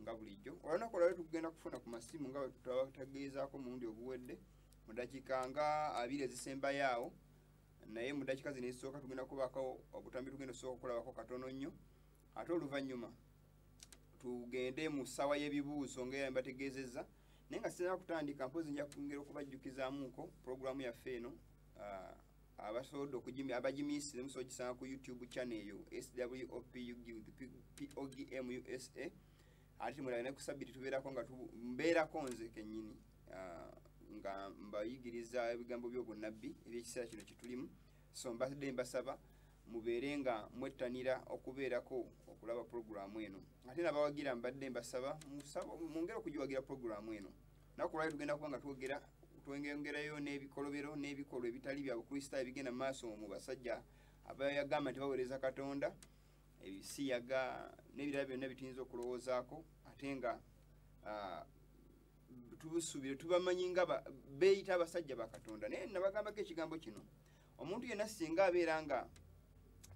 Nga bulijjo olunaku olwaleero tugenda kufuna ku masimu nga twabategeezaako mulundi oguwedde mu ddakiika nga 20 ezisembayo awo, naye mu ddakiika zino ezisooka tugenda kubaako obutambi tugenda osooka okulabako katono nnyo, ate oluvannyuma tugende mu ssaawa y'ebibuuzo nga era mbategeezezza. Naye nga sinaba kutandika, mpozi nja kwongera okubajjukizaamuko puroguramu yaffe eno. Abasobodde abagimiisize musobola ogisanga ku YouTube channel eyo SWOPUG with POGM USA. Ate mulabe ne ku Sabiti tubeerako nga mbeerako nze kennyini, nga mbayigiriza ebigambo by'obunnabbi eby'ekiseera kino kye tulimu. So mbadde mbasaba mubeere nga mwettanira okubeerako okulaba puroguramu eno, ate nabawagira mbadde mbasaba mwongere okugiwagira puroguramu eno. Naku lwali tugenda kuba nga twogera twongerayo n'ebikolobero n'ebikolwa ebitali bya Bukristaayo ebigenda mu maaso mu basajja abayagamba nti baweereza Katonda, ebisiyaga n'ebirala byonna bituyinza okulowoozaako, ate nga tubusuubire tubamanyi nga beeyita abasajja ba Katonda. Naye nabagambako ekigambo kino, omuntu yenna singa abeera nga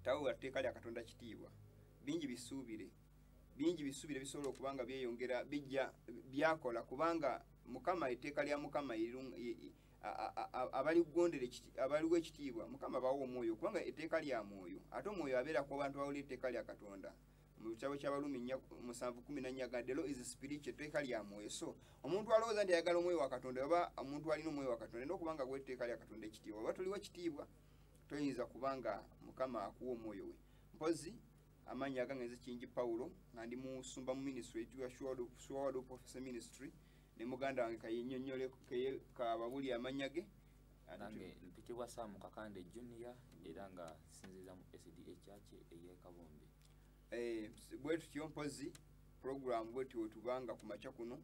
tawewa tteeka lya Katonda kitiibwa, bingi bisuubire, bingi bisuubire bisobola okuba nga byeyongera bijja byakola, kubanga Mukama etteeka lya Mukama abaligondera abaliwa ekitiibwa Mukama bawa omwoyo, kubanga etteeka lya mwoyo, ate omwoyo abeera ku bantu bawulira etteeka lya Katonda. Mu kitabo ky'Abalumi 7:14 ga the law is spiritual, etteeka lya mwoyo. So omuntu alowooza nti ayagala omwoyo wa Katonda oba omuntu alina omwoyo wa Katonda alina okuba nga awa etteeka lya Katonda ekitiibwa. Oba toliwa kitiibwa toyinza kubanga Mukama akuwa omwoyo we. Mpozi amannya agange nze Kingi Paulo, nga ndi musumba mu ministry eyitibwa Sure Word Prophecy Ministry, ne muganda wange kayennyonnyole kababuli amannya ge. Nange mpitibwa Sam Kakande Junior, era nga sinziza mu SDA Church ey'e Kabombe. Bwe tutyo mpozi program bwetyo wetubanga ku makya kuno,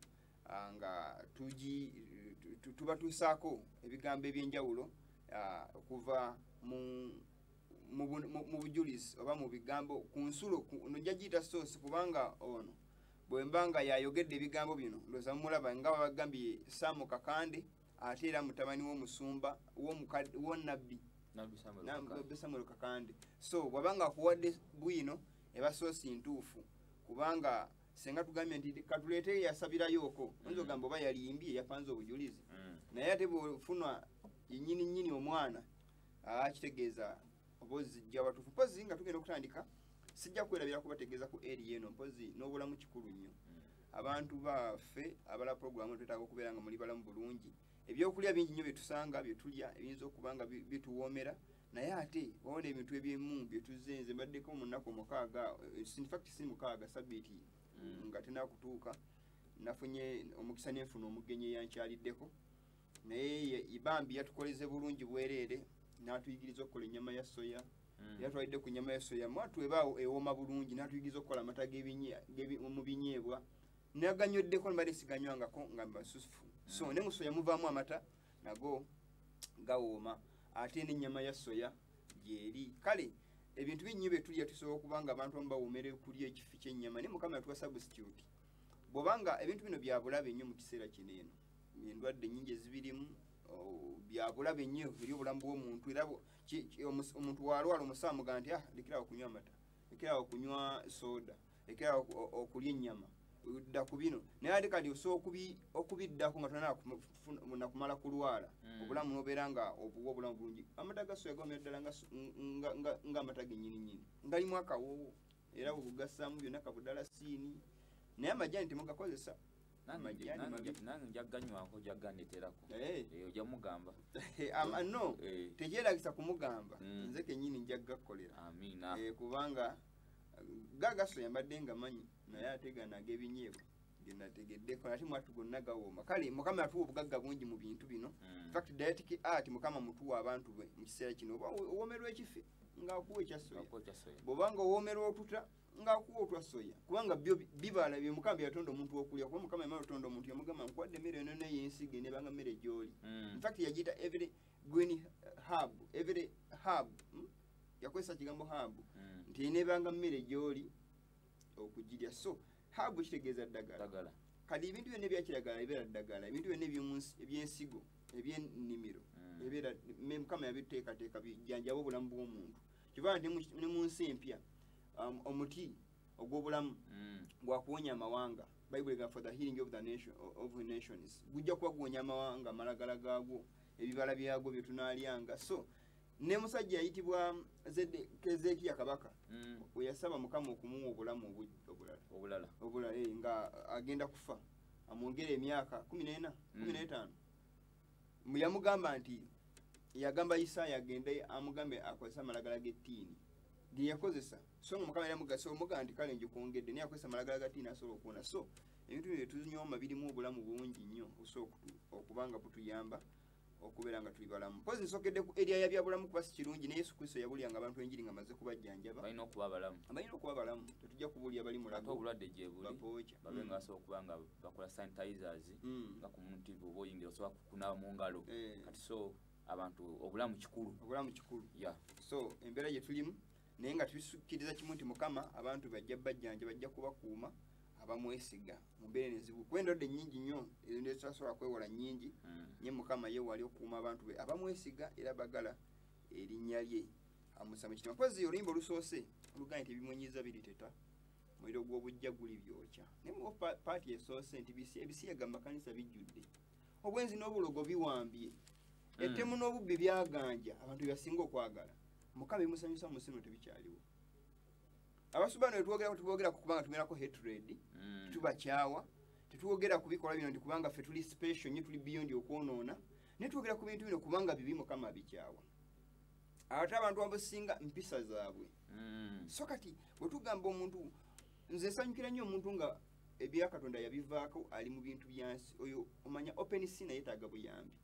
nga tubatuusaako ebigambo ebyenjawulo, okuva mu bujulizi oba mu bigambo ku nsulo. Nojja giyita source, kubanga ono bwe mba nga yayogedde ebigambo bino ndowooza mumulaba nga babagambye Sam Kakande, ate era mutabani w'omusumba w'onnabbi Nabbi Samuel Kakande. So bw'abanga akuwadde bwino eba source ntuufu, kubanga senga tugambye nti katuleete yasabirayooko, oyinza ogamba oba yalimbye yapanze obujulizi, naye ate bw'ofuna yennyini nnyini omwana kitegeeza oba ozijja watuufu. Mpozi nga tugenda okutandika sijja kwerabira kubategeeza ku area eno, mpozi n'obulamu kikulu nnyo. Abantu baffe abala puroguramu twetaaga okubeera nga muli balamu bulungi. Ebyokulya bingi nnyo byetusanga byetulya ebiyinza okuba nga bituwoomera, naye ate wabona ebintu ebyemu byetuzze. Nze mbaddeko mu nnaku 6, in fact si 6, sabbiiti nga tenakutuuka nafunye omukisa nenfuna omugenyi eyankyaliddeko, naye bambi yatukoleze bulungi bwereere n'atuyigiriza okukola ennyama ya soya. Yatwalidde ku nnyama ya soya mwatu ebaawo ewooma bulungi, n'atuyigiriza okukola amata mu binyeebwa, naganyweddeko mbadde siganywangako nga masufu. So ne mu soya muvaamu amata nago gawooma, ate n'ennyama ya soya gyeri. Kale ebintu bingi bye tulya tusobola okuba nga abantu abamu bawoomera okulya ekifi ky'ennyama, naye Mukama yatuwa substitute. Bw'obanga ebintu bino bya bulabe nnyo mu kiseera kino eno, endwadde nnyingi ezibirimu, bya bulabe nnyo eri obulamu bw'omuntu. Era omuntu w'alwala omusawo amugamba nti lekerawo okunywa amata, lekerawo okunywa soda, lekerawo okulya ennyama, dda ku bino. Naye ate kati osobola okubiddako nga tonnaba kumala kulwala, obulamu n'obeera nga obuwa obulamu bulungi. Amata ga soya gawomera ddala nga amata gennyini nnyini, galimu akawoowo era bwebugassaamu byonna kabudalasiini, naye amajaani temugakozesa. Nange nja ganywako, ojja gandeeterako. Ojja mugamba. No, tekyetagisa kumugamba, nze kennyini nja gakukolera. Amiina. Kubanga gagasoya mbadde nga manyi, naye ate gano ag'ebinyeebwa genategeddeko, ate mwattu gonna gawooma. Kale Mukama atuwa obugagga bungi mu bintu bino. In fact dietetic art Mukama mutuwa abantu be mu kiseera kino. Oba owoomerwa ekifi ng'akuwa ekya soya, bw'obanga owoomerwa otuta ng'akuwa otwa soya, kubanga byo bibala bye Mukama yatonda omuntu okulya. Kuba Mukama yamala otonda omuntu yamugamba nkuwadde emmere yonna ey'ensigo eneebanga mmere gy'oli. In fact yagiyita every green herb, every herb, yakozesa kigambo herb nti eneebanga mmere gy'oli okugirya. So herb kitegeeza ddagala. Kati ebintu byonna ebyakiragala ebeera ddagala, ebintu byonna ebyensigo ebyennimiro ebeera Mukama yabiteekateeka bijjanjaba obulamu bw'omuntu. Kiva nti ne mu nsi empya omuti ogw'obulamu gwakuwonya amawanga. Bible egamba for the healing of the nation of the nations. Gujja kuba guwonya amawanga amalagala gaagwo, ebibala byagwo bye tunaalyanga. So ne musajja ayitibwa Kezekiya kabaka we yasaba Mukama okumuwa obulamu obulala nga agenda kufa amwongere emyaka 14 15. Yamugamba nti yagamba Isaya agende amugambe akozesa amalagala g'ettiini ge yakozesa. So nga Mukama yamugasa omugamba nti kale njikwongedde, naye akozesa amalagala ga ttiini asobola okuwona. So ebintu bino bye tunyooma birimu obulamu bungi nnyo obusobola okubanga butuyamba okubeera nga tuli balamu. Mpozi nsokedde ku area ya byabulamu kuba si kirungi, ne Yesu Kristo yabulyanga abantu enjiri nga amaze kubajjanjaba. Balina okuba balamu. Balina okuba balamu. Tetujja kubuulira bali mulago. Ate obulwadde gye buli, babe nga basobola okuba nga bakola sanitizers, nga ku muntu bw'oba oyingira osobola kunaaba mu ngalo. Kati so abantu obulamu kikulu. Obulamu kikulu. Yeah. So embeera gye tulimu naye nga tusukkiriza kimu nti Mukama abantu bajja bajjanja, bajja kubakuuma abamwesiga mu mbeera enzibu. Kuba endwadde nnyingi nnyo ezo nezitasobola kwewala nnyingi, nye Mukama ye wali okukuuma abantu be abamwesiga era bagala erinnya lye amusaba ekitiibwa. Mpozi oluyimba olusoose olugamba nti ebimunyiiza biriteta, omuliro gw'obuggya guli byokya. Naye mu paati esoose nti ebisiyaga mu makanisa bijjudde, obwenzi n'obulogo biwambye, ettemu n'obubbi byaganja, abantu bye basinga okwagala. Mukama ebimusanyusa mu nsi muno tebikyaliwo. Abasumba bano tetwogera ku kubanga tumerako hatred, tubakyawa, tetwogera ku bikolwa bino nti kubanga ffe tuli special nnyo, tuli beyond okwonoona, naye twogera ku bintu bino kubanga bibi Mukama abikyawa. Ate abantu abasinga mpisa zaabwe. So kati bwe tugamba omuntu, nze nsanyukira nnyo omuntu nga ebya Katonda yabivaako ali mu bintu bya nsi, oyo omanya open sin yeetaaga buyambi.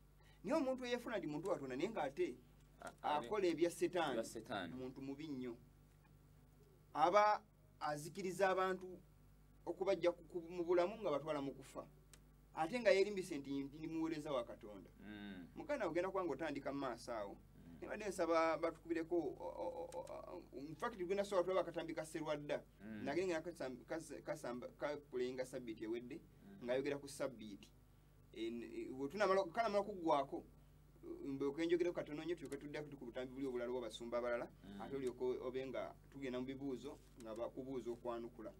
Naye omuntu eyeefuna ndi muntu wa Katonda naye ng'ate akola ebya Setaani, muntu mubi nnyo. Aba azikiriza abantu okubajja mu bulamu nga batwala mu kufa, ate nga yeerimbise nti ndi muweereza wa Katonda. Mukama ogenda kuba ng'otandika mu maaso awo. Nibadde nsaba batukubireko, in fact tugenda sobola tulaba akatambi ka Sserwadda. Nagenda kasamba kapulayinga sabbiiti ewedde ng'ayogera ku sabbiiti. Bwe kanamala okuggwako mbwe katono nnyo tulyoke tuddako ku butambi buli obulala bw'abasumba abalala, ate olyoke obe nga tugenda mu bibuuzo nga bakubuuza okwanukula.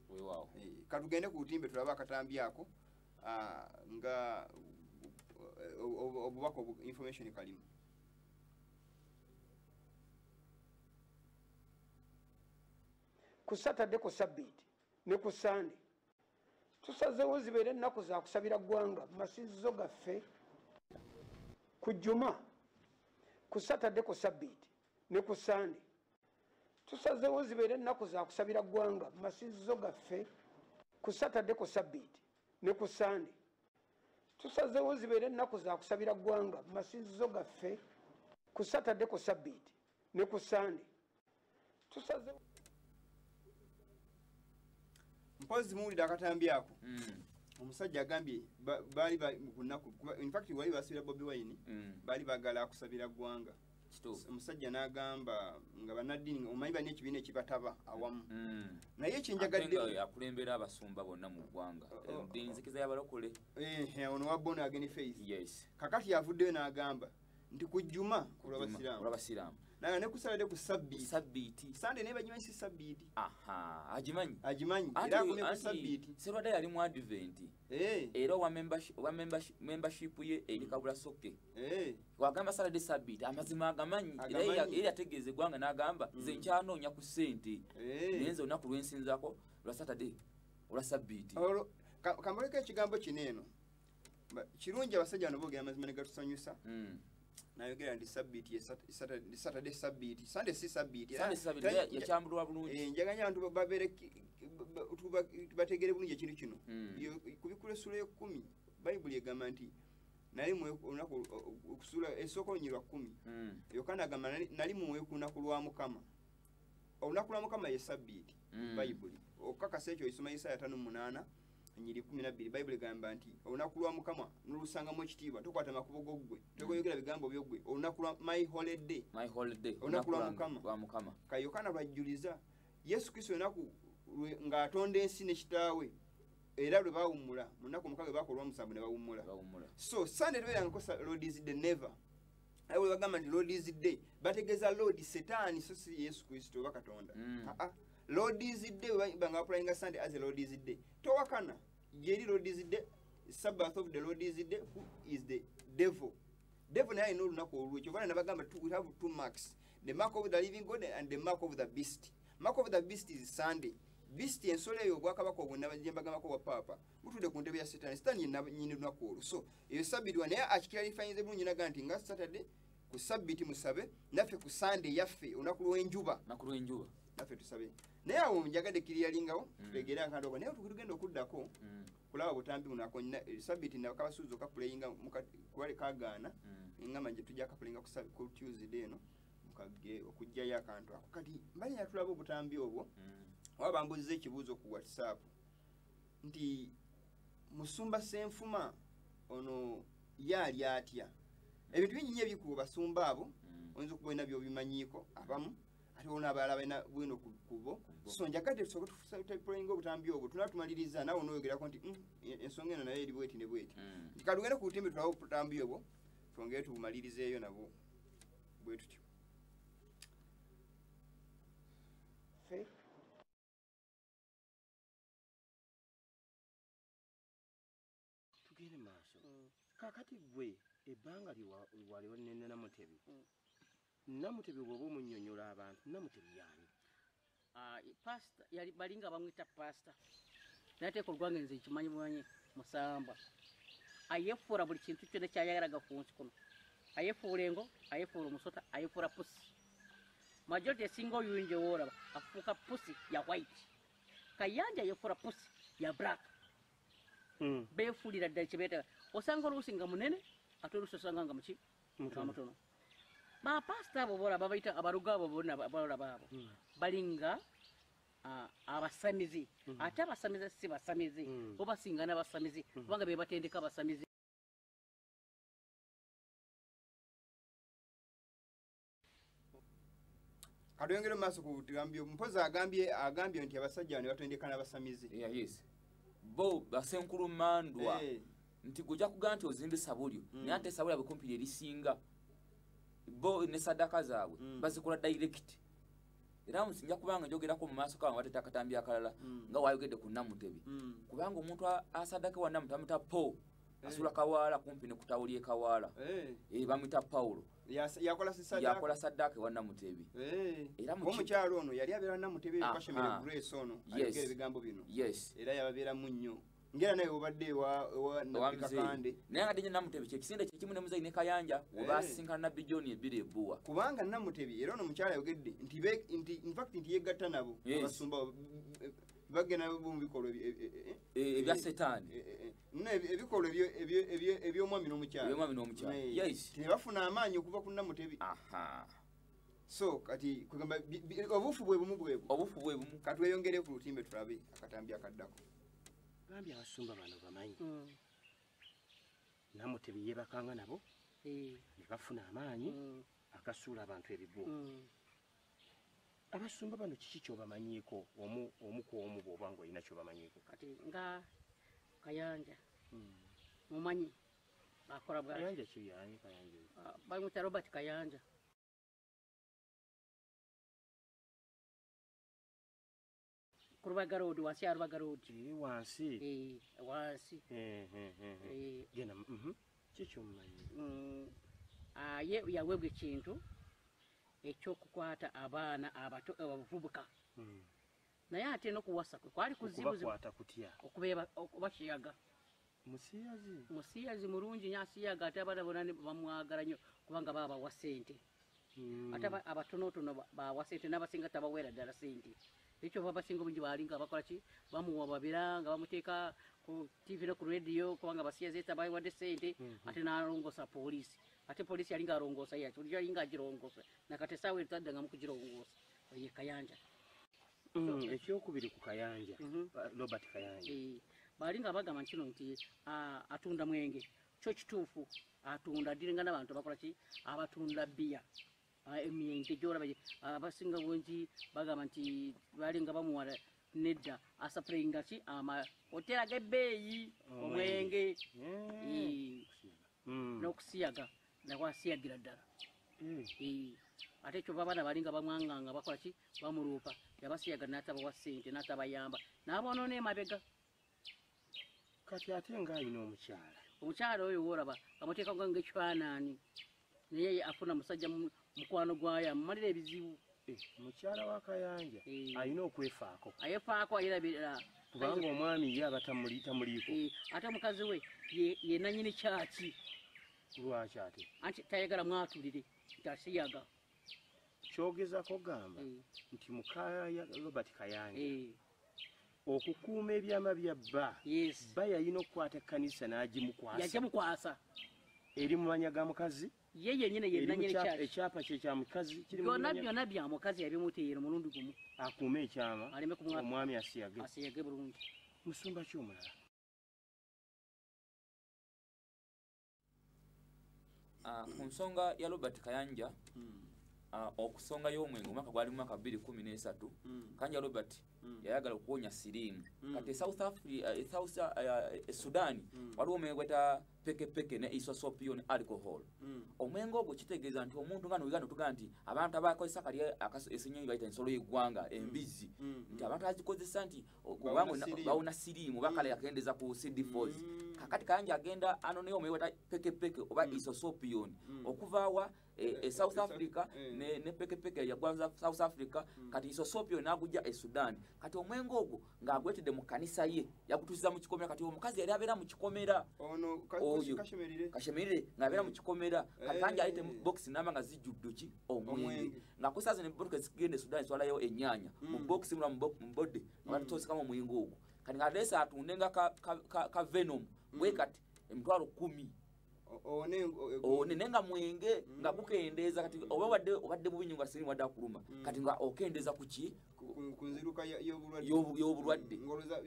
Katugende ku lutimbe tulabe akatambi ako nga obubaka information kalimu. Ku Saturday ku Sabbiiti ne ku Sunday tusazeewo zibeere ennaku za kusabira ggwanga mu masinzizo gaffe. Ku Juma, ku Saturday ku Sabbiiti ne ku Sunday tusazeewo zibeere ennaku za kusabira ggwanga mu masinzizo gaffe. Ku Saturday ku Sabbiiti ne ku Sunday tusazeewo zibeere ennaku za kusabira ggwanga mu masinzizo gaffe. Ku Saturday ku Sabbiiti ne ku Sunday tusazeewo. Mpozi muwulira akatambi ako. Omusajja agambye baali ku nnaku, in fact wali basabira Bobi Wine, baali baagala kusabira ggwanga. Omusajja n'agamba nga bannaddiini omanyi balina ekibiina ekibataba awamu. Naye ekyenjagadde akulembera abasumba bonna mu ggwanga. Nzikiza y'abalokole. Ono wa Born Again Faith. Yes. Kakati avuddeyo n'agamba nti ku Juma olw'abasiraamu. Naye ne ku Saturday ku Sabbiiti. Sabbiiti. Sunday naye bagimanyi si Sabbiiti. Aha, agimanyi. Agimanyi. Era akomye ku Sabbiiti. Sserwadda yali mu Advent. Era owa membership ye eri Kabula Soke. Wagamba Saturday Sabbiiti amazima agamanyi. Era yategeeza eggwanga n'agamba nze nkyanoonya ku ssente. Naye nze olunaku lwensinzaako lwa Saturday olwa Sabbiiti. Kambaleko ekigambo kino eno. Kirungi abasajja bano boogera amazima ne gatusanyusa. Nayogera nti Sabbiiti ye Saturday Sabbiiti, Sunday si Sabbiiti. Sunday Sabbiiti yakyambulwa bulungi. Njagala abantu babeere tubategere bulungi ekintu kino. Kubikula essula y'ekkumi, Bayibuli egamba nti nali olunaku okusula esooka olunyiriri lwa 10. Yokaana agamba nali muwe ku lunaku lwa Mukama. Olunaku lwa Mukama ye Sabbiiti, Bayibuli. Okukakasa ekyo isoma Isaaya 58 nyiri 12. Bayibuli egamba nti olunaku lwa Mukama n'olusangamu ekitiibwa, tokwata makubo go ggwe, toyogera bigambo byo ggwe, olunaku lwa my holiday, my holiday, olunaku lwa Mukama. Ka Yokaana lwajjuliza Yesu Kristo olunaku ng'atonda ensi ne kitaawe, era lwe baawummula mu nnaku mukaaga baakola olwomusanvu ne bawummula. So Sunday tebeerangako Lord is the never. Aye bwe bagamba nti Lord is the day, bategeeza Lord Setaani so si Yesu Kristo oba Katonda. Lord's Day banga applying Sunday as a Lord's Day. Towakana jeri Lord's Day, Sabbath of the Lord's Day, who is the devil. Devil naye no lunaku olwo kyovana nabagamba we have two marks, the mark of the living God and the mark of the beast. Mark of the beast is Sunday. Beast ensolo eyo obwakabaka obwo nabagambako bwa papa butudde ku ntebe ya Satan. Satan nyini lunaku olwo. So eyo Sabbath naye akiclarifyinze bulungi naga nti nga Saturday ku Sabbath musabe, naffe ku Sunday yaffe olunaku lw'enjuba, naffe tusabe. Naye awo njagadde kiriyalingawo tutegere akantu ako, naye tugenda okuddako kulaba butambi buno ako Sabbath nakabasuuza okapuleyinga kubale kagaana engamba nje tujja kapulayinga ku Tuesday eno mukage okuggyayo akantu ako. Kati mbali yatulaba obutambi obwo oba bambuziza ekibuuzo ku WhatsApp nti Musumba Senfuma ono yaali atya? Ebintu bingi nnyo ebiri ku basumba abo oyinza okuba olina by'obimanyiiko abamu, ate olina abalala balina bwino ku bo. So njagadde tusooke tupulayinga obutambi obwo tunaba tumaliriza naawe onooyogerako nti ensonga eno nayo eri bweti ne bweti. Nti katugende ku lutimbe tulabe obutambi obwo twongere tubumalirizeeyo nabwo bwe tutyo. Tugende maaso. Kaakati gwe ebbanga waliwo ne Namutebi. Namutebi bw'oba omunnyonnyola abantu, Namutebi y'ani? Pastor, yali balinga bamwita pastor. Naye teeka olwange nze nkimanyi bumanyi musamba. Ayefuula buli kintu kyonna kyayagalaga ku nsi kuno. Ayefuula engo, ayefuula omusota, ayefuula pusi. Majority esinga oyungi woolaba afuuka pusi ya white. Kayanja ayefuula pusi ya black. Beefuulira ddala kye beetaaga. Osanga oluusi nga munene, ate oluusi osanga nga muki? Nga mutono. Bapasita abo bolaba babayita abaluga abo bonna bolaba abo balinga abasamizi. Ate abasamizi si basamizi, bo basinga n'abasamizi kubanga be batendeka abasamizi. Katwongere mu maaso ku butambi mpozi agambye nti abasajja ne batendeka n'abasamizi. Yes. Bo basenkulu mandwa nti gujja kugamba nti ozimbe sabulyo naye ate sabulyo abekumpi erisinga bo ne sadaka zaabwe bazikola direct. Era nja kubanga njogerako mu maaso kawange bateta akatambi akalala nga wayogedde ku Namutebi, kubanga omuntu asadaka wa Namutebi amuyita Paul, asula Kawaala kumpi ne kutawuli e Kawaala. Bamuyita Paulo. Yakola sadaka wa Namutebi. Era omukyalo ono yali abeera Namutebi Kashemere Grace ono ayogera ebigambo bino. Era yababeeramu nnyo. Ngera naye obadde wa Nabbi. Naye nga Namutebi kyekisinde kyekimu ne muzeeyi ne Kayanja webasinkana Nabbi John ebiri ebbuwa. Kubanga Namutebi era ono omukyala ayogedde nti in fact nti yegatta nabo abasumba bagenda mu bikolwa ebya Setaani. Ebikolwa eby'omwami n'omukyala. Eby'omwami n'omukyala. Yes. Ne bafuna amaanyi okuva ku Namutebi. So kati kugamba obufu bwe bumu bwebwo. Obufu bwe bumu. Katweyongere ku lutimbe tulabe akatambi akaddako. Gambye abasumba bano bamanyi. Namutebi yeebakanga nabo ne bafuna amaanyi akasuula abantu ebigwo. Abasumba bano kiki kyobamanyiiko omu ku omu bw'oba ng'olina kyobamanyiiko? Kati nga Kayanja mumanyi akola bw'ati. Kayanja ki yani Kayanja? Bamuyita Robert Kayanja. Ku Rubaga Road, wansi ya Rubaga Road. Wansi. Wansi. Genda kiki kyomumanyi? Ye yaweebwa ekintu ekyokukwata abaana abato abavubuka. Naye ate n'okuwasa kwe kwali kuzibuzibu. Okubakwata kutya? Okubasiyaga. Musiyazi? Musiyazi mulungi nnyo asiyaga ate abaana bonna bamwagala nnyo kubanga babawa ssente. Ate abatonotono bawa ssente n'abasinga tabaweera ddala ssente. Ekyo babasinga obungi baalinga bakola ki? Bamuwababira nga bamuteeka ku TV ne ku radio kubanga basiyazi tabawadde ssente ate n'alongoosa poliisi. Ate poliisi yalinga alongoosa ye, bulijjo yalinga agirongoosa. Nakati essaawa eno taddangamu kugirongoosa. Ye Kayanja. Ekyokubiri ku Kayanja, Robert Kayanja. Balinga bagamba kino nti atunda mwenge. Kyo kituufu atunda adiringa n'abantu abakola ki? Abatunda bbiya. Emyenge gy'olaba abasinga bungi bagamba nti balinga bamuwala nedda asapuleyinga ki hotera g'ebbeeyi omwenge. N'okusiyaga nakwo asiyagira ddala. Ate kyova abaana balinga bamwanganga bakola ki? Bamuluupa. Yabasiyaga n'atabawa ssente n'atabayamba n'abonoona emabega. Kati ate ng'alina omukyala. Omukyala oyo woolaba amuteekako ng'ekifaananyi naye afuna musajja mukwano gwayo amumalira ebizibu. Mukyala wa Kayanja alina okwefaako. Ayefaako ayerabira. Kubanga omwami ye aba tamuliiko. Ate mukazi we ye nannyini kyaki. Lwaki ate? Anti tayagala mwatulire nti asiyaga. Kyogezaako gamba nti muka Robert Kayanja okukuuma ebyama bya bba, bba yalina okukwata ekkanisa n'agimukwasa. Yagimukwasa. Eri mu mannya ga mukazi? Ye yennyini ye nannyini kyaki. Ekyapa kye kya mukazi kiri mu byonna byonna bya mukazi yabimuteera omulundi gumu. Akuume ekyama omwami asiyage. Asiyage bulungi. Musumba ki omulala? Ku nsonga ya Robert Kayanja, okusonga y'omwenge omwaka gwali mwaka 2013, Kayanja Robert yayagala okuwonya siriimu. Kati South Africa, Sudan waliwo omwenge gweta pekepeke ne isosopion alcohol. Omwenge ogwo kitegeeza nti omuntu nga Uganda tugamba nti abantu abakozesa kali esenyonyi bayita ensolo y'eggwanga embizzi, nti abantu azikozesa nti kubanga bawona siriimu bakale yakendeza ku CD4s. Kakati Kayanja agenda anoneyo omwenge gweta pekepeke oba isosopion okuva wa South Africa ne pekepeke yagwa South Africa. Kati isosopion n'agujja e Sudan. Kati omwenge ogwo ng'agwetedde mu kanisa ye yagutuusiza mu kikomera. Kati omukazi yali abeera mu kikomera ono Kashemerire ng'abeera mu kikomera. Kati Kayanja ayite mu box namba nga zijjudde ki omwenge, nga kusaza ne botoka zigenda e Sudan zitwalayo ennyaanya mu box mula mu bode nga batutoosekamu omwenge ogwo. Kati ng'aleese atunde nga ka venom bwe kati 10,000 one nenga mwenge nga gukendeeza. Kati oba obadde bubi nga siriimu wadde akuluma, kati nga okendeeza ku ki ku nziruka y'obulwadde ng'olowooza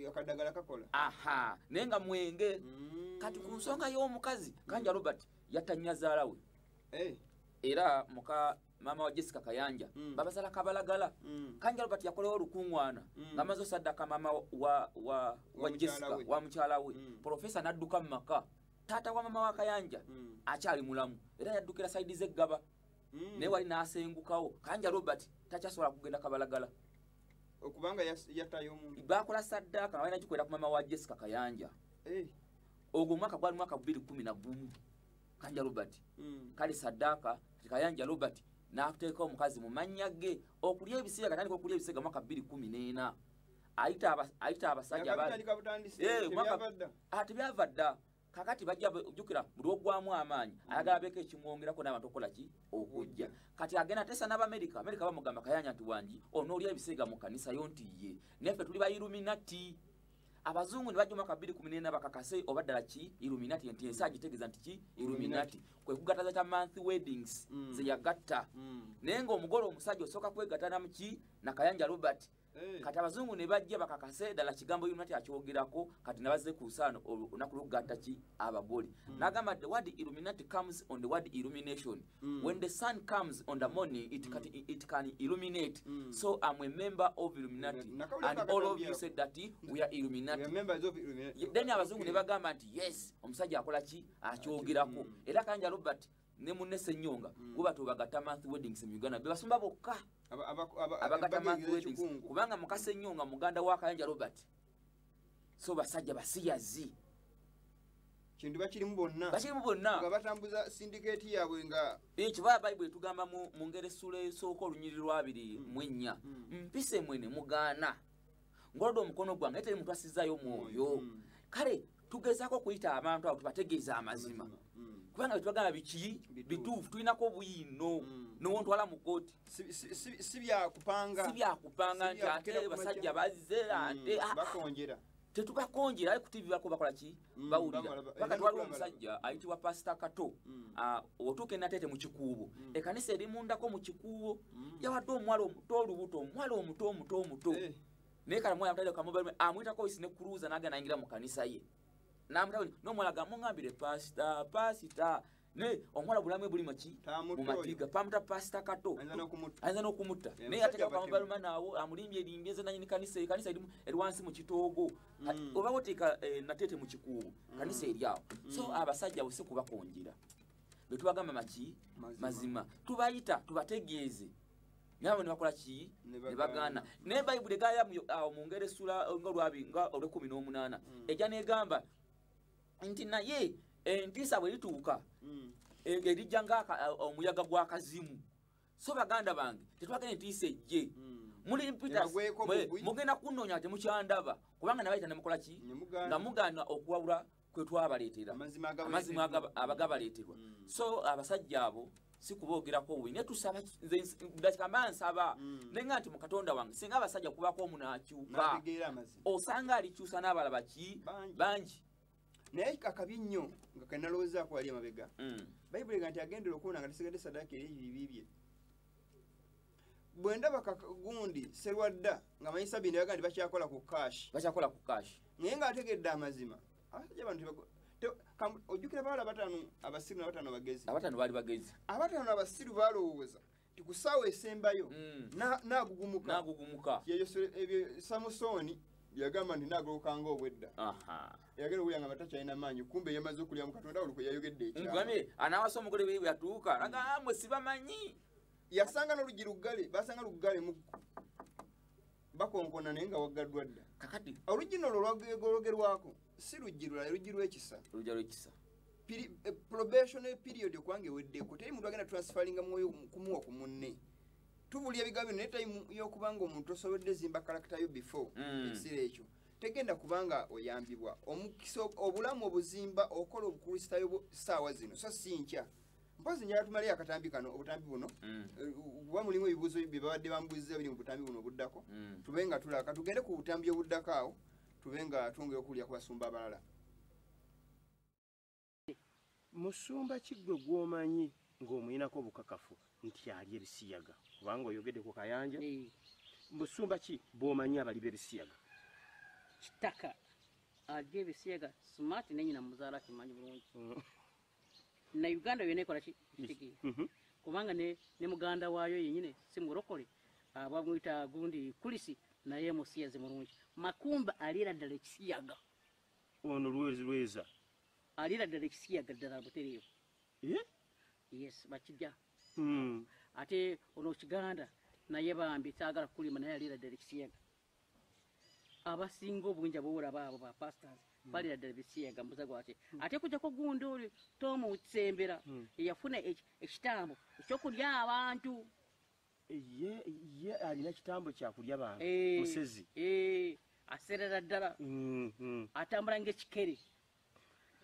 akadagala kakola. Aha, naye nga mwenge. Kati ku nsonga y'omukazi Kayanja Robert yatta nnyazaala we era muka maama wa Jessica Kayanja babazala Kabalagala. Kayanja Robert yakolawo olukuŋŋaana ng'amaze osaddaka maama wa Jessica wa mukyala we. Profesa n'adduka mu maka. Taata wa mama wa Kayanja akyali mulamu era yaddukira saidi z'eggaba naye wali n'asengukawo. Kayanja Robert takyasobola kugenda Kabalagala okubanga yattayo omuntu. Baakola saddaaka nga balina gikolera ku mama wa Jessica Kayanja. Ogwo omwaka gwali mwaka 2011 Kayanja Robert kale saddaaka Kayanja Robert n'ateeka omukazi mu mannya ge okulya ebisiyaga. Atandika okulya ebisiyaga mwaka 2014. Ayita abasajja tebyava dda. Kakati bajja jjukira buli ogwamu amaanyi ayagala abeeko ekimwongerako n'abantu okukola ki okujja. Kati agenda ateesa n'Abamerika. Amerika bamugamba Kayanja nti wangi onoolya ebisiyaga mu kanisa yo nti ye naffe tuli ba Illuminati. Abazungu ne bajja omwaka 2014 bakakase oba ddala ki Illuminati nti ensi agitegeeza nti ki Illuminati kwe kugatta za month weddings ze yagatta. Naye ng'omugole omusajja osooka kwegatta na muki na Kayanja Robert. Kati abazungu ne bajja bakakase ddala kigambo Illuminati akyogerako. Kati ne bazze ku nsaano olunaku lw'okugatta ki abagole. N'agamba the word Illuminati comes on the word illumination. When the sun comes on the morning it can illuminate. So I'm a member of Illuminati and all of you said that we are Illuminati. We are members of Illuminati. Then abazungu ne bagamba nti yes omusajja akola ki akyogerako. Era Kayanja Robert ne munne Ssenyonga gwe batobagatta month weddings mu Uganda be basumba bokka abagatta month weddings kubanga muka Ssenyonga muganda wa Kayanja Robert. So basajja basiyazi kintu bakirimu bonna nga batambuza syndicate yaabwe nga ekibaya Bayibuli etugamba mu ngeri essula esooka olunyiriri lwa 24 mpise mwene mugaana ngolodde omukono gwange teri muntu asizaayo mwoyo. Kale tugezaako okuyita abantu abo tubategeeza amazima kubanga betubagamba biki bituufu tulinako obuyino n'owontwala mu kkooti si byakupanga nti ate basajja bazze ate bakonjera tetubakonjera. Aye ku TV bako bakola ki bawulira. Paka twaliwo omusajja ayitibwa Pasita Kato otuuka e Nateete mu Kikuubo ekkanisa eri mundako mu Kikuubo yawadde omuwala omuto olubuto omuwala omuto omuto omuto naye kale omwana amutadde kamobile amuyitako oyisi ne cruiser n'agenda n'ayingira mu kanisa ye n'amutawuli n'omuwala agamba mungambire pasita pasita ne omuwala bulamu buli maki mu matiga pamuta Pasita Kato ayinza n'okumutta naye ateeka kamobile money awo amulimbye erimbye nze nannyini kanisa ekanisa eri wansi mu kitoogo oba woteeka Nateete mu Kikuubo kanisa eri awo. So abasajja bo si kubakonjera be tubagamba maki mazima tubayita tubategeeze Nabo ne bakola ki? Ne bagaana. Naye Bayibuli egaya awo mu ngeri essula nga olwabi nga olw'ekumi n'omunaana ejja n'egamba nti naye entiisa bwe lituuka erijja nga omuyaga gw'akazimu. So baganda bange tetwagala entiisa ejje. Muli mpita mugenda kunoonya temukyandaba kubanga nabayita ne mukola ki? Nga mugaana okuwabula kwe twabaleetera amazima abagabaleeterwa. So abasajja abo si kuboogerako bubi naye tusaba nze dakika nsaba naye nga nti mu Katonda wange singa abasajja kubaako omunaakyuka osanga alikyusa n'abalaba ki bangi. Naye akabi nnyo nga kanalowoozaako wali emabega Bayibuli ega nti agendera okuwona nga tasigadde saddaaka eri ebibi bye. Bwe ndaba gundi Serwadda nga manyi Sabini yaga nti bakyakola ku cash. Bakyakola ku cash. Naye ng'ategedde amazima. Abasajja bano ojjukira bawala bataano abasiru n'abataano abagezi. Abataano baali bagezi. Abataano abasiru balowooza nti ku ssaawa esembayo n'agugumuka. N'agugumuka. Ebyo Samusooni yagamba nti naagoloka ng'obwedda. Yagenda okuwulira nga takyalina maanyi kumbe yamaze okulya mu Katonda olwo kwe yayogedde ekyama. Nkugambye anaawasa omugole bwe yatuuka agamba mmwe sibamanyi. Yasanga n'oluggi luggale, basanga luggale mu bakonkona naye nga waggaddwa dda. Kakati oluggi nno olwo lwagogerwako si luggi lulala, luggi lw'ekisa. Oluggi lw'ekisa. Probationary period okwange eweddeko, teri muntu agenda transferringa mwoyo kumuwa ku munne. Tubulya ebigambo bino naye time y'okubanga omuntu osobodde zimba character yo before ekiseera ekyo tegenda kubanga oyambibwa. Omukisa obulamu obuzimba okola obukristaayo bwo ssaawa zino so si nkya. Mpozi njagala tumaleyo akatambi kano, obutambi buno kuba mulimu ebibuuzo bye babadde bambuuzizza biri mu butambi buno obuddako. Tube nga tulaka tugende ku butambi obuddako awo tube nga twongera okuwulira ku basumba abalala. Musumba ki ggwe gw'omanyi ng'omuyinako obukakafu nti ali ebisiyaga? Kubanga oyogedde ku Kayanja. Musumba ki bw'omanyi abali b'ebisiyaga? Kitaka ali ebisiyaga smart ne nnyina muzaala akimanyi bulungi. Na Uganda yonna ekola ki? Kubanga ne muganda waayo yennyini si mulokole abamuyita gundi Kulisi naye musiyazi mulungi. Makumba aliira ddala ekisiyaga. Ono Lweza aliira ddala ekisiyaga ddala butereevu. Yes, bakijja. Ate ono Kiganda naye bambi saagala kulima naye aliira ddala ekisiyaga. Abasinga obungi ab'olaba abo ba pastors balira ddala ebisiyaga mbuza gwaki. Ate kujjako gundi oli Tom Sembera eyafuna ekitambo ekyokulya abantu. Ye alina kitambo kyakulya bantu musezi. Aserera ddala. Atambula ng'ekikere.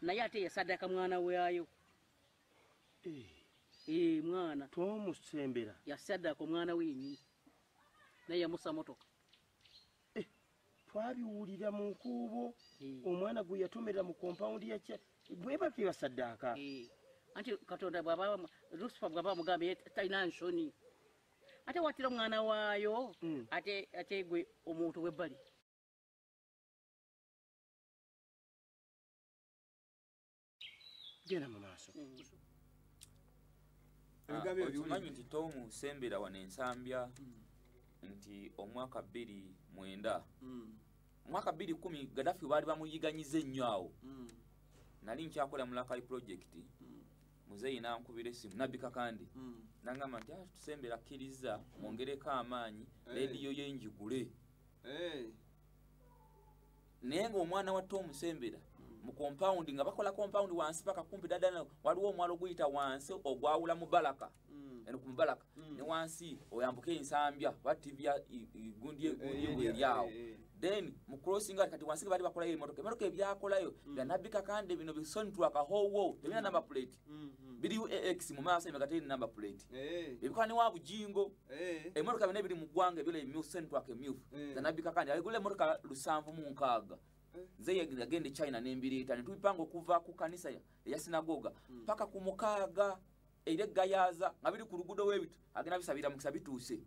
Naye ate yasaddaaka mwana waayo. Mwana. Tom Sembera yasaddaaka omwana we yennyini. Naye yamussa motoka. Twabiwulira mu nkuubo omwana gwe yatomerera mu kompawundi ya bwe batyo basaddaaka. Anti Katonda bw'aba Lusifa bw'aba amugambye talina nsonyi. Ate wattira omwana waayo ate gwe omuntu w'ebbali. Genda mu maaso. Okimanyi nti Tom Sembera wano Ensambya nti omwaka 2009 omwaka 2010 Gaddafi baali bamuyiganyiza ennyo awo. Nali nkyakola mu Lakai project. Muzeeyi n'ankubira essimu Nabbi Kakande n'angamba nti Tusembera kkiriza mwongereko amaanyi leediyo ye njigule. Naye ng'omwana wa Tom Sembera mu compound nga bakola compound wansi paka kumpi ddala waliwo omwalo oguyita wansi ogwawula Mubaraka. Eno ku Mubaraka ne wansi oyambuke Ensambya kuba TV ya gundi eri awo. Then mu crossing kati wansi baali bakolayo emotoka ebyakolayo bya Nabbi Kakande bino bisonitwaka howo tebirina number plate. Biri UAX mu maaso emabega terina number plate. Ebikola ne wa Bujingo. Emotoka byonna ebiri mu ggwanga ebyo emyufu Sonitwaka emyufu za Nabbi Kakande aligula emotoka 760. Nze yagenda e China n'embireeta ne tubipanga okuva ku kanisa eya sinagoga paka ku mukaaga era Gayaza nga biri ku luguudo w'ebito agenda bisabira mukisa bituuse.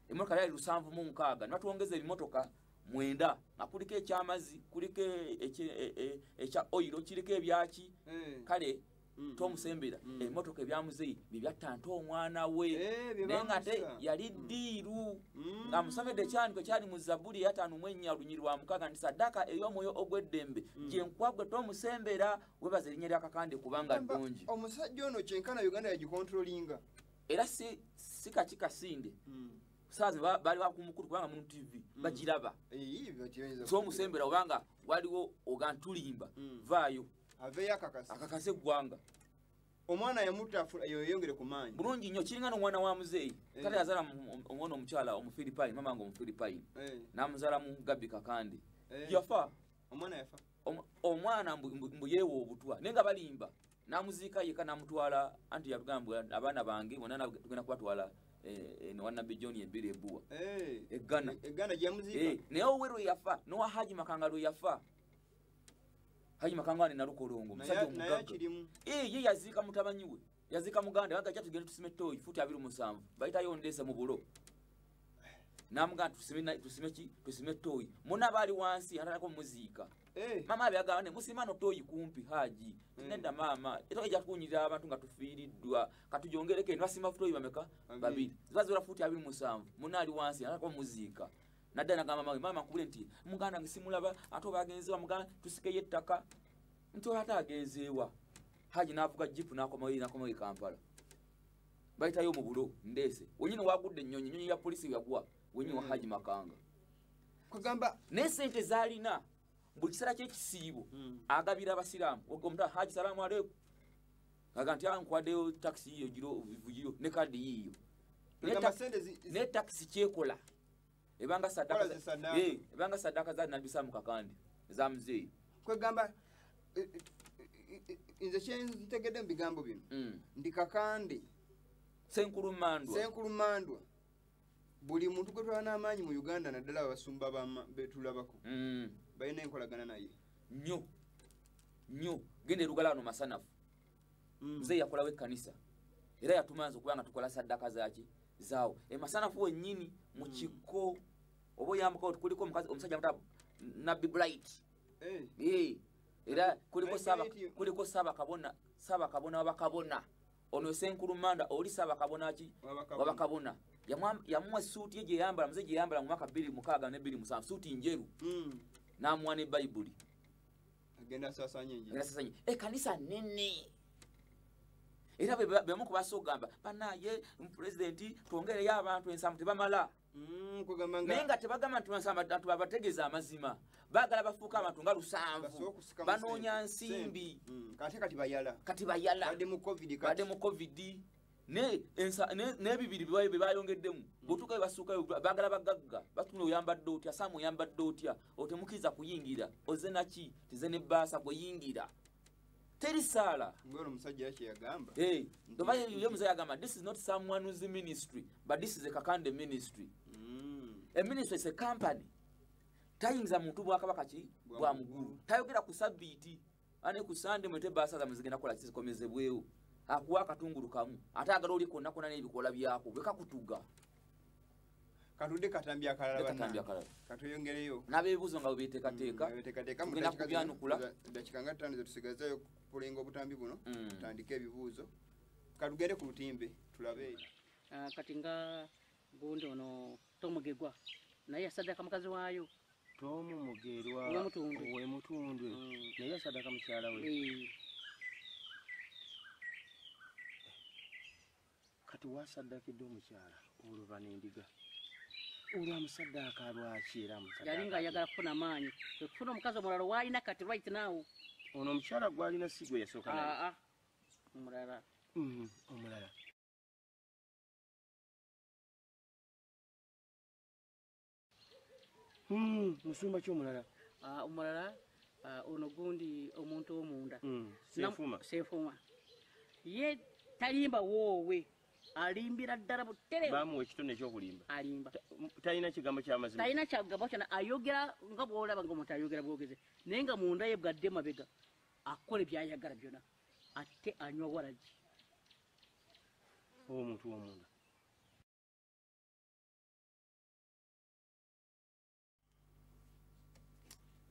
Emmotoka yali 760 ne batwongeza ebimotoka 9 nga kuliko ekyamazzi kuliko ekya oyiro kiriko ebyaki. Kale Tom Sembera emmotoka ebya muzeeyi bye byatta omwana we naye nga ate yali ddiiru ng'amusomedde ekyandiko ekyali mu Zabbuli eya 54 olunyiri lwa 6 nti saddaaka ey'omwoyo ogw'eddembe gye nkuwa gwe Tom Sembera weebaza erinnya lya Kakande kubanga ddungi. Omusajja ono kyenkana Uganda yagikontrolinga era si kaki Kasinde Saazi bali wakumukulu kubanga mu TV bagiraba. So omusembera obanga waliwo ogantulimba vaayo aveyo akakase akakase ggwanga. Omwana yamutta yeyongere ku maanyi bulungi nnyo, kiringa n'omwana wa muzeeyi. Kale yazaala omwana omukyala Omufilipayini, mama nga Omufilipayini, n'amuzaala mu Gabbi Kakande. Yafa omwana, yafa omwana mbu yeewa obutwa, naye nga balimba. N'amuziika yekka n'amutwala, anti yatugamba abaana bange bonna tugenda kubatwala Nabbi John ebbiri ebbuwa eggana eggana gyemuziika. Naye owe lwe yafa n'owa Haji Makanga lwe yafa, Haji Makanga ne Nalukolongo musajja omugagga, ye yaziika mutabanyi we, yaziika muganda baga jja tugende tusime ttooyi futi 27 bayitayo ndeese mu bulo, n'amugamba tusime ki, tusime ttooyi. Munna baali wansi atandika omuziika. Mama abyagamba ne musima no ttooyi kumpi Haji nedda maama etoka ejja kukunyirira abantu nga tufiiriddwa, katujongereko eno. Basima ttooyi bameka? Babiri. Ziba ziwera futi 27, munna ali wansi atandika omuziika. Nadda nagamba mama, mama nkubule nti muganda nge simulaba, ate oba agenzeewa, muganda tusikeyo ettaka nti olwo ate agenzeewa. Haji n'avuga jipu n'akomawo e Kampala, bayitayo mu bulo ndeese wenyini wagudde ennyonyi, ennyonyi ya polisi yagwa wenyini wa Haji Makanga. Kugamba naye sente z'alina buli kiseera ky'ekisiibo agabira abasiraamu. Omuntu Haji salaamu aleikum, aga nti nkwaddeyo takisi yiyo giro vugiyo ne kaadi yiiyo, naye takisi kyekola ebanga sadaka za Nabbi Sam Kakande za muzeeyi. Kwegamba nze kyentegedde mu bigambo bino ndi Kakande Ssenkulumandwa buli muntu gwe twala n'amaanyi mu Uganda, naddala abasumba betulabako balina enkolagana naye nnyo nnyo. Genda erugala wano masanafu, muzeeyi yakolawo ekkanisa era yatumanza okuba nga tukola sadaka zaki zaawo emasanafu wennyini mu kikko oba oyambuka kuliko omusajja muta Nabbi Bright. Era kuliko Ssaabakabona w'abakabona ono Ssenkulumanda oli Ssaabakabona ki w'abakabona. Yamuwa essuuti ye gye yambala, muzeeyi gye yambala mu mwaka 2006 ne 2007, suuti njeru, n'amuwa ne Bayibuli. Agenda asaasaanye enjiri. Ekkanisa nnene. Era bemu ku basooka ogamba bannaaye pulezidenti twongereyo abantu ensambu tebamala. Naye nga tebagamba nti abantu babategeeza amazima, baagala bafuuke abantu nga 7, banoonya nsimbi. Ate kati bayala, kati bayala badde mu COVID n'ebibiri bye bayongeddemu. Bw'otuukayo basuukayo baagala bagagga, batuna oyambadde otya, Saamu oyambadde otya, otemukkiriza kuyingira, ozze naki, tize n'ebbaasa gweyingira. Teri saala. Ng'ono omusajja kye yagamba. Ye muzeeyi yagamba this is not someone's ministry, but this is a Kakande ministry. A ministry is a company. Tayinza muntu bwakabaka ki bwa mugulu. Tayogera ku sabbiiti, ane ku Sande mwete ebbaasa zammwe zigenda kukola kizikomezebwewo. Akuwa akatungulu kamu, ate agala oli konna konna n'ebikola byako, bwe kakutuga. Katudde katambi akalala bannange. Katweyongereyo. N'abeebuuzo nga bwe beeteekateeka. Tugenda kubyanukula. Dakiika nga 5 zetusigazaayo kulenga obutambi buno, tutandike ebibuuzo. Katugende ku lutimbe tulabe. Kati nga gundi ono Tomugegwa naye yasaddaka mukazi waayo. Tomu Mugerwa ow'Emutundwe naye yasaddaka mukyala we. Kati wasaddakidde omukyala oluva n'endiga, olwamusaddaaka lwaki era amusaddaaka? Yali ng'ayagala kufuna maanyi, kufuna omukazi omulala w'alina kati right now. Ono omukyala gw'alina si gwe yasooka naye? Omulala. Omulala. Musumba ki omulala? Omulala ono gundi omuntu ow'omunda. Ssenfuma. Ssenfuma. Ye talimba woowe, alimbira ddala butereevu. Bamuwa ekitone ekyokulimba. Alimba. Talina kigambo ky'amazima. Talina kigambo kyonna, ayogera nga bw'olaba ng'omuntu ayogera bwogeze, naye nga munda ye bwadde mabega akola by'ayagala byonna, ate anywa waragi. Omuntu ow'omunda.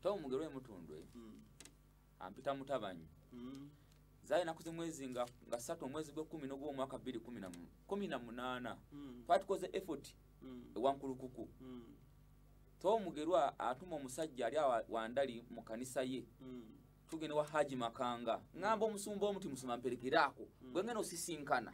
Tom Mugerwa Emutundwe ampita mutabanyi. Zaali ennaku z'omwezi nga 3 omwezi gw'ekumi n'ogw'omwaka 2018 twali tukoze effort ewa Nkulukuku. Tom Mugerwa atuma omusajja ali Wandali mu kanisa ye. Tugenda wa Haji Makanga. Ngamba omusumba omuti musumba mperekeraako. Gwe ngenda osisinkana.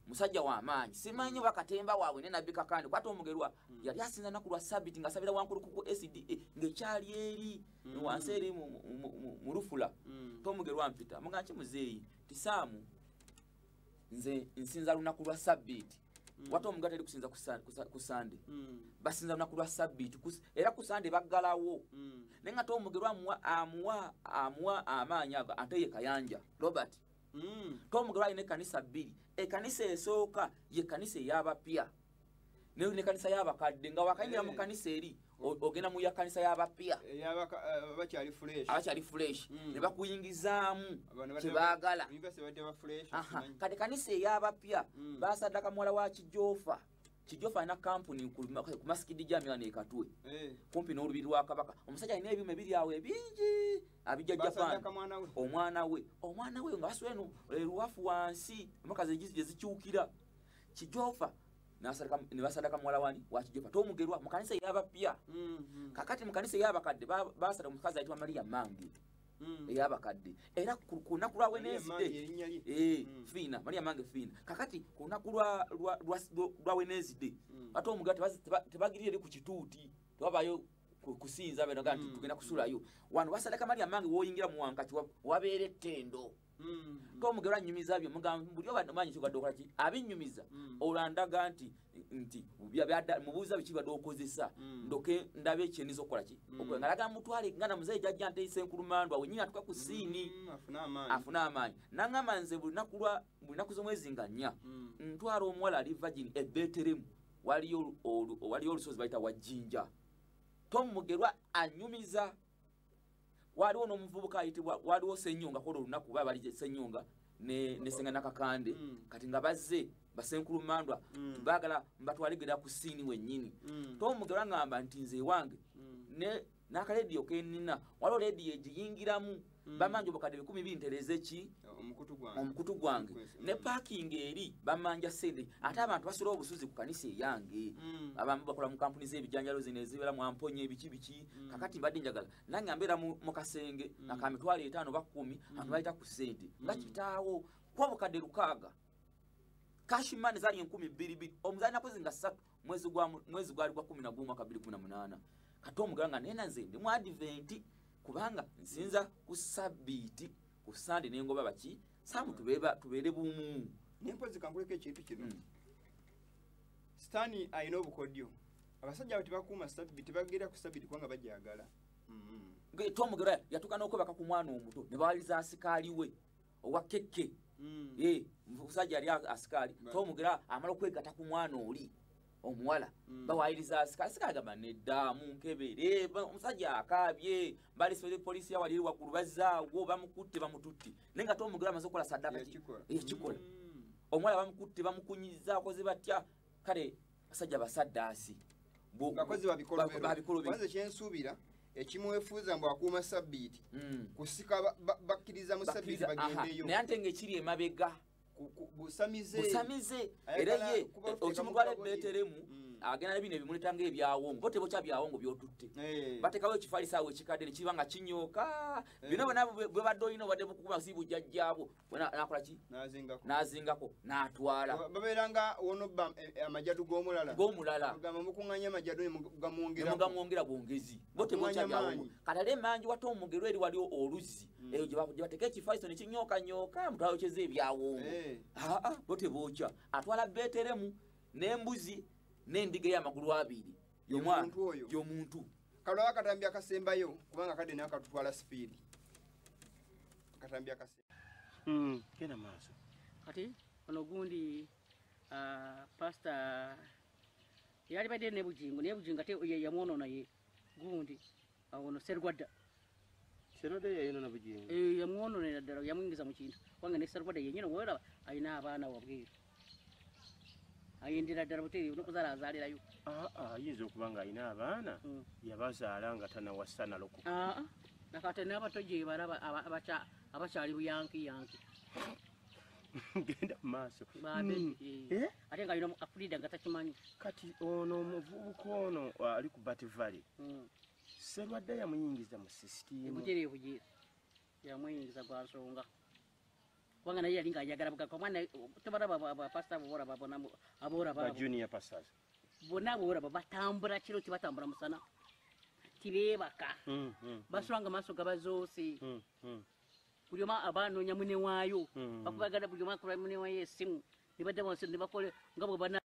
Musajja wa maanyi. Simanyi bakatemba waabwe ne Nabbi Kakande. Kwata Omugerwa yali asinza nnaku lwa Sabiti ng'asabira Wankulukuku SDA ng'ekyali eri wansi eri mu lufula. Tomugerwa mpita. Mugamba ki muzeeyi? Tisaamu nze nsinza lunaku lwa Sabiti. Watu Omugerwa teri kusinza ku Sande. Basinza lunaku lwa Sabiti era ku Sande baggalawo. Naye nga Tomugerwa amuwa amaanyi ago ate ye Kayanja Robert. Tomugerwa alina ekkanisa bbiri. Ekkanisa esooka ye kkanisa ey'abapya n'ekkanisa y'abakadde nga wakayingira mu kkanisa eri ogenda mu ya kkanisa y'abapya abakyali fresh ne bakuyingizaamu kye baagala. Kati ekkanisa ey'abapya basaddaka muwala wa Kijofa. Kijofa alina kampuni ku masikidi gy'Amira e Katwe kumpi n'olubiri lwa Kabaka. Omusajja alina ebyuma ebiri awo ebingi abijja Japan. Omwana we nga basula eno eruwafu wansi emmotoka gye zikyukira. Kijofa ne basadaka muwala wani wa Kijofa Tomugerwa mu kkanisa ey'abapya. Kakati mu kanisa ey'abakadde basadaka omukazi ayitibwa Maria Mange ey'abakadde era ku lunaku lwa Wednesday Fiina Maria Mange Fiina. Kakati ku lunaku lwa Wednesday ate Omugerwa tebagirira eri ku kituuti tewabayo kusinza beno nti tugenda kusulayo. Wano basadaka Maria Mange w'oyingira mu wankati wabeera ettendo. Tomugerwa annyumiza byo mugamba buli oba omanyi ky'obadde okola ki abinnyumiza olwo nti mubuuza biki badde okozesa ndoke ndabe ekyeniza okukola ki ngalaga mutwale nga namuzeeyi jjajja nteese nkulumandwa wennyini atuuka ku siini afune amaanyi. N'aŋŋamba nze buli lunaku z'omwezi nga 4 ntwala omuwala ali virgin e Beteremu waliyo olusozi bayita Wajjinja. Tomugerwa annyumiza. Waliwo n'omuvubuka ayitibwa waliwo Ssenyonga kola olunaku baba bali Ssenyonga ne Ssenga Nakakande kati nga bazze basenkulumandwa baagala mbatwalegera ku siini wennyini. Tomugerwa ngamba nti nze ewange n'akalediyo ke nnina waliwo lediyo egiyingiramu bamanja obukadde 12 ntereze ki omukutu gwange ne parking eri bamanja sente ate abantu basula obusuzi ku kanisa eyange. Abamu bakola mu kampuni z'ebijanjalo zino ezibeera mu amponye ebiki biki. Kakati mbadde njagala nange mbeera mu kasenge aka 50,000 oba 10 abantu bayita ku sente nga kitaawo kwa obukadde 6 cash money zaali 2,000 omuzaali nakozi nga 3 mwezi gwali gwa 11 mwaka 2018. Kati Omugerwa nga nena nze ndi mu Advent kubanga nsinza ku Sabiti ku Sande n'engoba baki Saamu tubeere bumu. Nempozi kankuleko ekintu kino. Sitaani alina obukodyo. Abasajja abo tebakuuma Sabiti, tebagenda ku Sabiti kubanga bagyagala. Tomugerwa yatuuka n'okwebaka ku mwana omuto ne bawaliriza asikaali we owa Kekke. Omusajja yali asikaali. Tomugerwa amala okwegatta ku mwana oli omuwala bawaliriza asikaali. Asikaali agamba nedda munkebere omusajja akaabye balisole poliisi yawali eri waggulu bazzaawo bamukutte bamututte. Naye nga Tomugerwa amaze okukola saddaaka ki ekikola. Omuwala bamukutte bamukunyiza akoze batya kale basajja basaddaasi bakozi babikolobero. Kwanza kyensuubira ekimwefuuza mbu akuuma Sabbiiti kusika bakkiriza mu Sabbiiti bagendeyo. Naye ate ng'ekiri emabega busamize era ye okimutwala Beteremu agenda ne bino ebimuleeta ng'ebyawongo bo tebokya byawongo by'otutte. Bateekawo ekifaliso awo ekikadde ne kiba nga kinyooka bino bonna bwe badde olina obadde bukukuba si bujjajjaabwo n'akola ki n'azingako n'atwala. Babeera nga wonobba amajadu g'omulala ogamba mukuŋŋaanya amajadu ne mugamwongera bwongezi bo tebokya byawongo. Kati ate emanju wa Tomugerwa eri waliwo oluzzi eyo gye bateeka ekifaliso ne kinyookanyooka mutwayokyeza ebyawongo. Bo tebokya atwala Beteremu n'embuzi n'endiga ey'amagulu 2 y'omuntu. Kalaba akatambi akasembayo kubanga kadde naye akatutwala sipiidi. Akatambi akasembayo. Genda maaso. Kati ono gundi pastor yali badde ne Bujingo naye Bujingo ate ye yamwonoona ye gundi ono Serwadda. Serwadda yayonona Bujingo. Yamwononera ddala yamuyingiza mu kintu kubanga ne Serwadda yennyini woolaba alina abaana wabweru. Ayendera ddala butereevu n'okuzaala azaalirayo. Ayinza okuba ng'alina abaana yabazaala nga tanawasa naloko. Nakati n'abato gye balaba abakyali buyanki yanki. Genda mu maaso. Ate nga alina Afurida nga takimanyi. Kati ono omuvubuka ono ali ku Bat Valley. Serwadda yamuyingiza mu sisitimu. Butereevu gye. Yamuyingiza gwa nsonga. Kubanga naye yali ng'ayagala bugagga. Omwana tobalaba abapasita aboora babona aboora ba junior pastors. Bonna aboora batambula kiro tibatambula musana. Tibeebaka. Basula nga maaso gabazoose. Buli omu abanoonya munne waayo. Bakubagana buli omu akola munne waayo essimu. Ne badda wansi ne bakola nga bwe bana.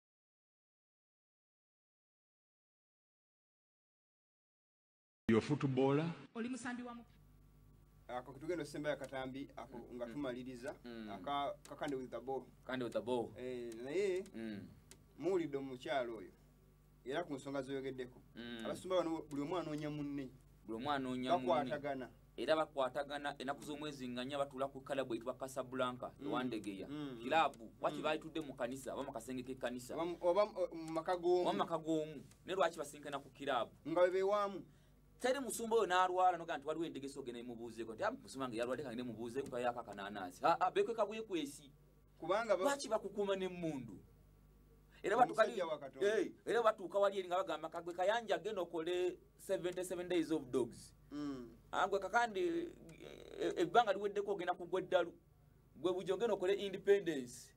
Yo footballer. Oli musambi wa mupiira. Ako tugenda osembayo akatambi ako nga tumaliriza aka Kakande with the ball. Kakande with the ball. Naye muwulidde omukyalo oyo era ku nsonga zoyogeddeko. Abasumba bano buli omu anoonya munne. Buli omu anoonya munne. Bakwatagana. Era bakwatagana ennaku z'omwezi nga nnya batuula ku kalabu eyitibwa Casablanca ewandegeya. Kiraabu waki baayitudde mu kanisa oba mu kasenge k'ekkanisa. Oba mu maka g'omu. Oba mu maka g'omu. Naye lwaki basinkana ku kiraabu? Nga bwe beewaamu. Teri musumba oyo n'alwala noga nti waliwo endege ogenda emubuuzeeko nti musumba wange yalwadde kange nemubuuzeeko tayako akananansi. Beekweka bwekwesi. Kubanga lwaki bakukuuma n'emmundu? Era batuuka wali eri nga bagamba kagwe Kayanja genda okole 77 days of dogs. Gwe Kakande ebbanga liweddeko ogenda kugwa eddalu. Gwe Bujjo ogenda okole independence.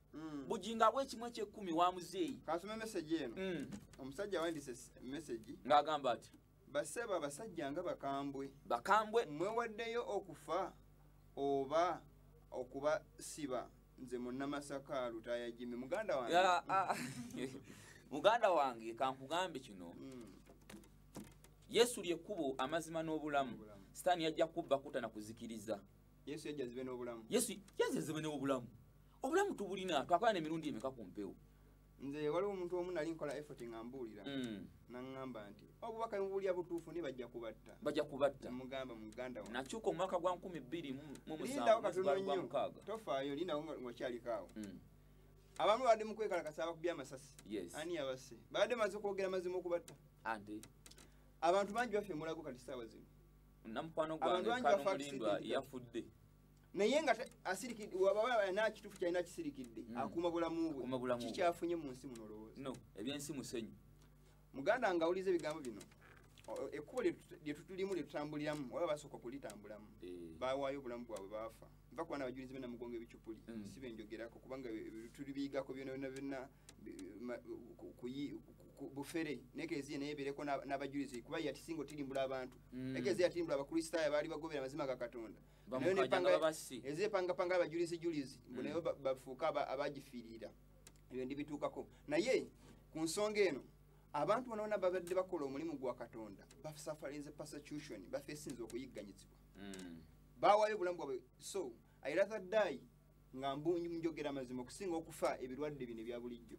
Bujinga bw'ekimu eky'ekkumi wa muzeeyi. Kansome message eno. Omusajja awandiise message. Ng'agamba ati baseba abasajja nga bakambwe. Bakambwe. Mwewaddeyo okufa oba okubasiba. Nze Munnamasaka Lutaaya Jimmy muganda wange. Muganda wange kankugambe kino. Yesu ly'ekkubo amazima n'obulamu. Sitaani yajja kubba kutta na kuzikiriza. Yesu yajja azibe n'obulamu. Yesu yajja azibe n'obulamu. Obulamu tubulina twakola n'emirundi emeka ku mpewo. Nze waliwo omuntu omu nali nkola effort nga mbuulira. Naŋŋamba nti obubaka mubulya butuufu ne bajja kubatta. Bajja kubatta. Mugamba muganda wange. Nakyuka omwaka gwa 2007 mwezi gwa mukaaga. Tofaayo lindawo ng'okyaliko awo. Abamu babadde mu kwekalakasa abakubye amasasi. Yes. Ani yabasse? Babadde bamaze okwogera amazima okubatta. Ante. Abantu bangi bafa emulago kati ssaawa zino. Namukwano gwange Kano Mulindwa yafudde. Naye nga asirikidde wababa alina kituufu kyalina kisirikidde akuuma bulamu bwe. Kikyafunye mu nsi muno olowooza. No, ebyensi musenyu. Muganda nga awuliza ebigambo bino. Ekkubo lye tutulimu lye tutambuliramu waba basooka kulitambulamu. Baawaayo obulamu bwabwe baafa. Nva kuba n'abajulizi be Namugongo ebicupuli. Si be njogerako kubanga tulibiyigako byonna byonna byonna bufere. N'ekereziya naye ebeereko n'abajulizi kuba ye atisinga otirimbula abantu. Ekereziya yatirimbula Abakristaayo abaali bagobera amazima ga Katonda. Nayo epangapanga abajulizi julizi mbu nayo bafuuka abagifiirira. Ebyo ndibituukako. Naye ku nsonga eno abantu bonna bonna babadde bakola omulimu gwa Katonda basafarinze persecution, bafeesinze okuyigganyizibwa. Baawaayo obulamu bwabwe. So I rather die nga njogera amazima okusinga okufa ebirwadde bino ebya bulijjo.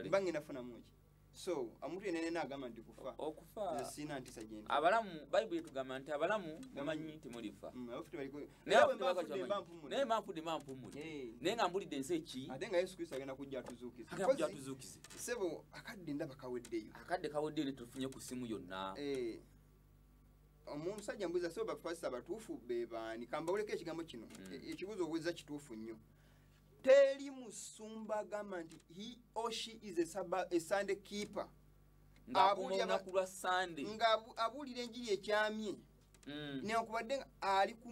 Mba ngenda funamu ki? So omuntu yenna yenna agamba nti kufa okufa nze sirina ntiisa gye ndi. Abalamu Bayibuli etugamba nti abalamu mumanyi nti mulifa. Abafu tebaliko. Naye Naye bwe mba nfudde mba mpumudde. Naye mba nfudde mba mpumudde. Naye nga mbulidde ensi eki? Ate nga Yesu Kristo agenda kujja atuzuukize. Agenda kujja atuzuukize. Ssebo akadde ndaba kaweddeyo. Akadde kaweddeyo ne tufunye ku ssimu yonna. Omusajja mbuuza ssebo bapasita abatuufu be baani? Kambawuleko ekigambo kino. Ekibuuzo obuuza kituufu nnyo. Teri musumba agamba nti he or she is a Sunday keeper. Ng'akuuma olunaku lwa Sunday. Nga abuulira enjiri ekyamye. Newankubadde nga ali ku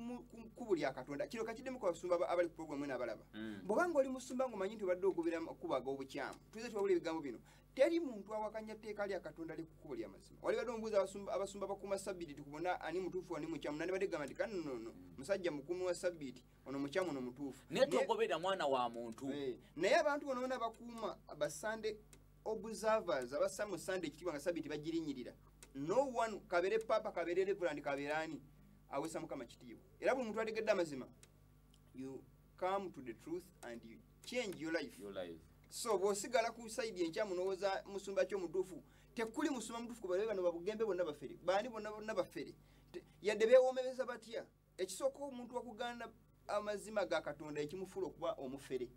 kkubo lya Katonda. Kino kakiddemu ku basumba abali ku program eno abalaba. Bw'oba ng'oli musumba ng'omanyi nti obadde ogobera amakubo ag'obukyamu, tuyinza tubawulira ebigambo bino. Teri muntu awakanya tteeka lya Katonda ali ku kkubo lya mazima. Wali badde omubuuza abasumba bakuuma Ssabbiiti ku bonna ani mutuufu ani mukyamu, nandibadde gamba nti kano nno musajja mukuumi wa Ssabbiiti, ono mukyamu ono mutuufu. Naye togoberera mwana wa muntu. Naye abantu bonna bonna bakuuma ba Sunday observers abassa mu Sunday ekitiibwa nga Ssabbiiti bagirinnyirira. No one kabere papa kabere reverend kabere ani awesa Mukama kitiibwa. Era buli muntu ategedde amazima, you come to the truth and you change your life. Your life. So bw'osigala ku side enkyamu n'owooza musumba ki omutuufu, tekuli musumba mutuufu kuba bano babugembe bonna bafere, baani bonna bonna bafere. Yadde beewoomereza batya, ekisooka omuntu okugaana amazima ga Katonda ekimufuula okuba omufere.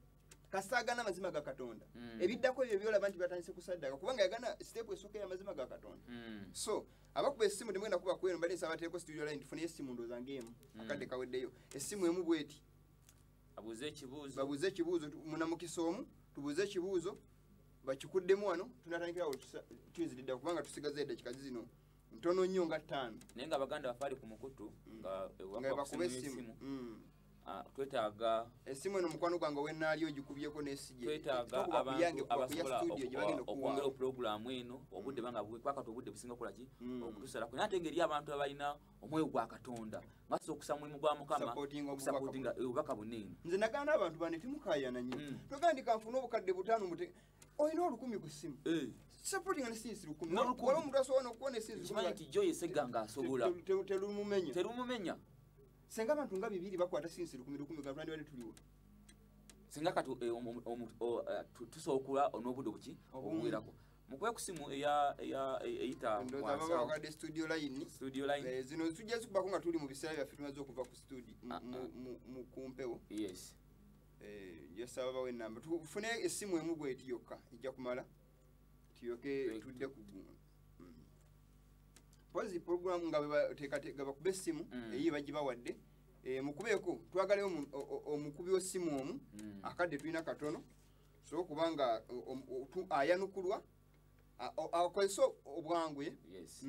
Kasita agaana amazima ga Katonda. Ebiddako ebyo by'olaba nti batandise kusaddaka kubanga yagaana step esooka ey'amazima ga Katonda. So abakuba essimu temugenda kuba kweno, mbadde nsaba bateeko studio line tufuneyo essimu ndowooza ng'emu. Akadde kaweddeyo. Essimu emu bw'eti. Abuuze ekibuuzo. Babuuze ekibuuzo, munamukisa omu, tubuuze ekibuuzo, bakikuddemu wano, tunatandikirawo tuzinzidde kubanga tusigaza eddakiika zino Ntono nnyo nga 5. Naye nga abaganda bafaali ku mukutu nga nga bakuba essimu. Twetaaga essimu eno mukwano gwange wennaali ogikubyeko n'esije. Twetaaga abantu abasobola okwongera pulogulaamu eno obudde banga bwakati obudde businga kukola ki okutusalako. Naye ate ngeri abantu abalina omwoyo gwa Katonda nga okusa mulimu gwa Mukama okusapootinga obubaka bunene. Nze nagaana abantu bane temukaayana nnyo. Togandika nfune obukadde 5 olina 1000 ku ssimu. Supporting ne sinsi 1000. Waliwo omuntu asobola n'okuwona esinsi 1000. Kimanyi nti Joy Eseganga asobola. Terumumenya. Terumumenya. Senga abantu nga bibiri bakwata sinsi 1000 1000 gavulandi bali tuliwo. Singa kati tusobola n'obudde buki obuwerako. Mukube ku simu eya eyita ndowooza baba bakadde studio line. Studio line. Zino tujja zikubako nga tuli mu biseera byaffe tumaze okuva ku studio mu kumpewo. Yes. Yasaba bawe namba. Tufune essimu emu bweti yokka ejja kumala. Tuyoke tudde ku Pozi program nga bateekateeka bakube essimu eyi bagibawadde. Mukubeeko twagaleyo omukubi w'essimu omu akadde tulina katono. So kubanga ayanukulwa akozesa obwangu. Yes.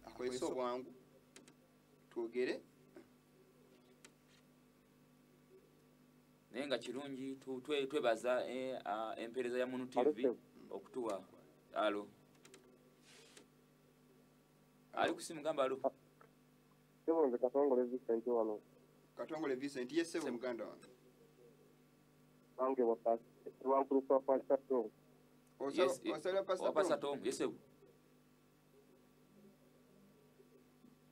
Akozesa obwangu twogere. Naye nga kirungi twebaza empeereza ya Munu TV okutuwa. Alo. Ali kusimu gamba alo. Sebo nze Katongole Vincent wano. Katongole Vincent yes sebo muganda wange. Wange wankulu kwa Pastor Tom. Osala Pastor Tom yes sebo.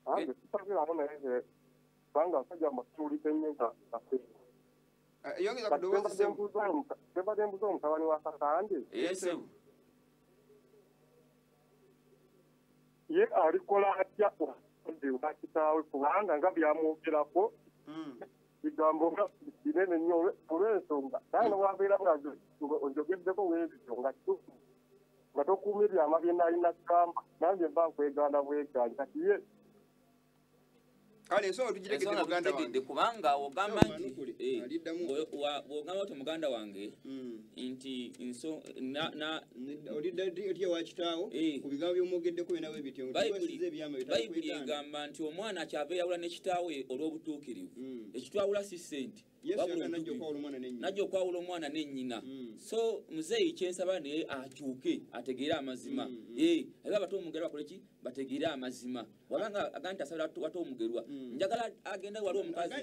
Ange sisabira hano nze banga sajja masuli penyenga kafe. Yongeza kudowoza sebo. Sebo dembuzo mutabani wa Kakande. Yes sebo. Ye alikola atya ndi wakitaawe kubanga nga byamwogerako bigambo nga binene nnyo olw'ensonga naye newabeera nga onjogeddeko weebityo nga kituufu nga tokuuma ebyama bye nalina kugamba nange mba nkwegaana bwegaanyi kati ye kale ensonga tugitegedde muganda wange kubanga ogamba nti bw'ogamba nti muganda wange nti olidda otya wakitaawo ku bigambo by'omwogeddeko byonna bwe bityo Bayibuli egamba nti omwana kyava eyawula ne kitaawe olw'obutuukirivu ekitwawula si ssente najja okwawula omwana ne nnyina. So muzeeyi kyensaba naye akyuke ategeere amazima. Abe abato omugerwa bakole ki bategeere amazima wabanga agandi asabira wato omugerwa njagala agenda wali omukazi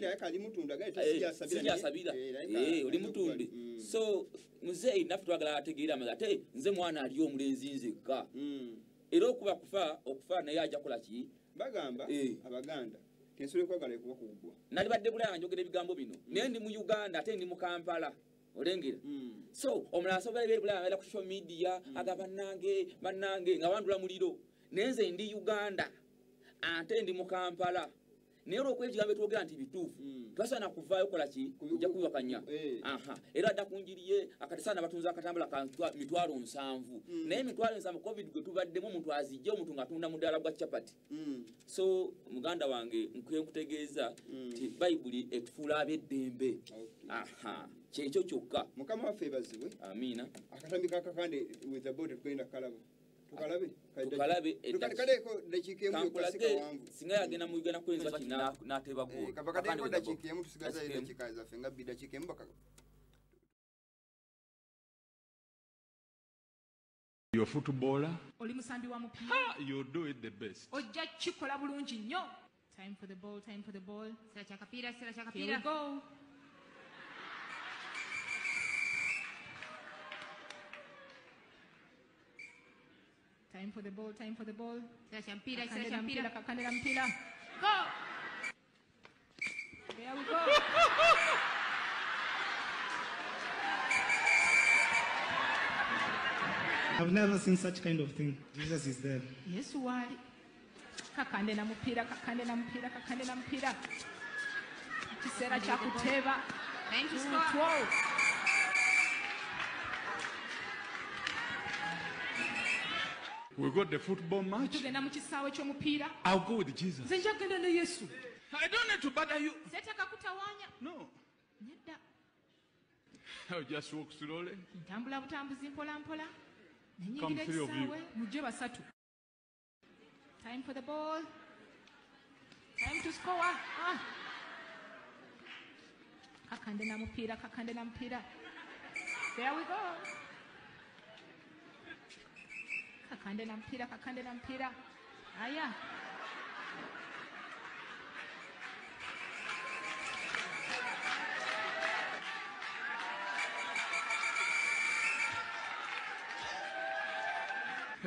sijasabira oli mutunde. So muzeeyi naffe twagala ategeere amazima ate nze mwana ali omulenzi nzekka era okuba kufa okufa naye ajja kukola ki bagamba abaganda tensole kwagala ekuba kugwa. Nalibadde Bulaya njogera ebigambo bino naye ndi mu Uganda ate ndi mu Kampala olengera. So omulala asobola ebeera Bulaya abeera ku social media aga bannange bannange nga wandula muliro naye nze ndi Uganda ate ndi mu Kampala naye olw'okuba ekigambo etwogera nti bituufu twasaana kuvaayo kola ki ojja kubiwakanya. Era adda ku njiri ye akati saana batunze akatambula ka 700,000 naye 700,000 covid gwe tubaddemu omuntu azijje omuntu ng'atunda mudaala gwa chapati. So muganda wange nkwiye nkutegeeza nti Bayibuli etufuula ab'eddembe. Kyekyo kyokka. Mukama waffe ebazibwe. Amiina. Akatambi ka Kakande with the board tugenda kalaba. Tukalabe. Tukalabe dakiika emu yokka wangu. Singa yagenda mu Uganda kwenza ki n'ateeba goal. Kabakadeko dakiika emu tusigaza dakiika zaffe nga bbiri dakiika emu baka. You're footballer. Oli musambi wa mupiira. You do it the best. Ojja kikola bulungi nnyo. Time for the ball, time for the ball. Sera cha kapira, sera cha kapira. Here we go. Time for the ball, time for the ball. Sera cha mpira, sera cha mpira. Kakande la mpira. Go! There we go. I've never seen such kind of thing. Jesus is there. Yesu wali. Kakande na mpira, kakande na mpira, kakande na mpira. Kisera cha kuteba. Thank you, score. We got the football match. Tugenda mu kisaawe ky'omupiira. I'll go with Jesus. Nze nja kugenda ne Yesu. I don't need to bother you. Seetaaga kutawaanya. No. Nedda. I'll just walk slowly. Ntambula butambuzi mpola mpola. Come three of you. Mujje basatu. Time Time for the ball. Time to score. Ah. Kakande na mupira, kakande na mupira. There we go. Kakande na mpira, kakande na mpira. Aya.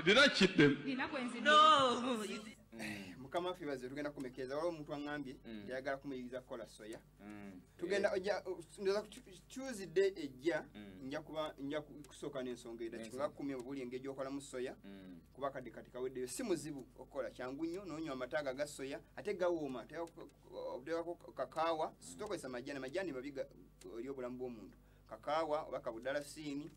Did I cheat them? No. Mukama fibaze tugenda kumekeza waliwo omuntu aŋŋambye yayagala kumuyigiriza kukola soya. Tugenda ojja ndoza Tuesday ejja nja kuba nja kusooka n'ensonga eddakiika 10 buli engeri gy'okolamu soya kuba kadde kati kaweddeyo si muzibu okukola kyangu nnyo n'onywa amata aga soya ate gawooma oteekako kakaawa tokozesa majani majani mabi eri obulamu bw'omuntu kakaawa oba kabudalasiini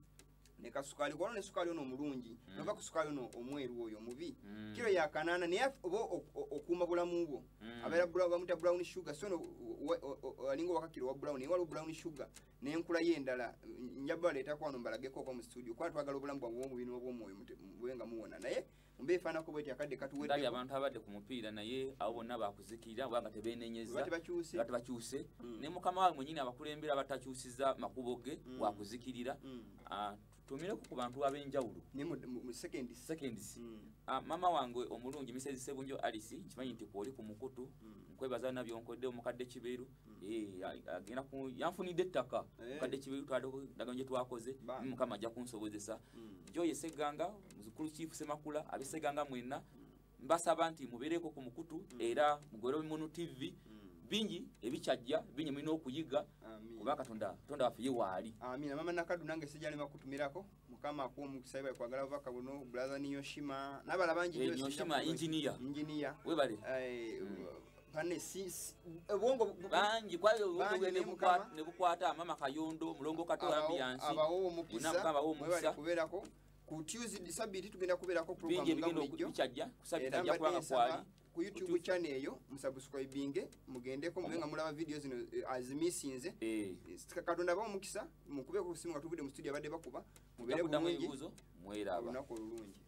ne kasukaali kono ne sukaali ono omulungi nova ku sukaali ono omweru oyo mubi kiro ya kanana naye oba okuuma bulamu bwo abeera bamuta brown sugar so no alinga wakakiro wa brown waliwo brown sugar n'enkula ye endala nja baleetako wano mbalageko okwo mu studio kuba twagala obulamu bwabwe obw'omubiri n'obw'omwoyo mube nga muwona naye mbe efaanako bweti akadde katuweddeko. Ndabye abantu abadde ku mupiira naye abo bonna bakuzikirira kubanga tebeenenyeza tebakyuse ne mukama waabwe mwennyini abakulembera abatakyusiza makubo ge wakuzikirira. Tumireko ku bantu ab'enjawulo mu seconds. Mama wange omulungi Mrs. Sebunjo Alice nkimanyi nti kwoli ku mukutu nkwebaza na byonkodde omukadde Kiberu agenda ku yanfunidde ettaka mukadde Kiberu twadeko ndagaano gye twakoze Mukama ajja kunsobozesa. Joy Seganga muzukulu Chief Semakula ab'Seganga mwenna mbasaba nti mubeereko ku mukutu era mugole Munu TV bingi ebikyajja bingi mulina okuyiga kuba Katonda waffe ye waali. Amina. Mama Nakadu nange sijja kutumirako Mukama akuwa omukisa yebale kwagala bubaka buno brother Niyoshima n'abalala bangi Niyoshima engineer webale bane si obwongo bangi kwayo ne bukwata mama Kayondo mulongo Kato ambiance abawo omukisa kubeerako ku Tuesday Sabiti tugenda kubeerako program nga bulijjo bikyajja ku Sabiti ajja kubanga kwali ku YouTube channel eyo musubscribinge mugendeko mubenga mulaba video zino azimisinze. Katonda ba omukisa mukube ku simu nga tuvudde mu studio abadde bakuba mubeere bulungi mweraba olunaku olulungi.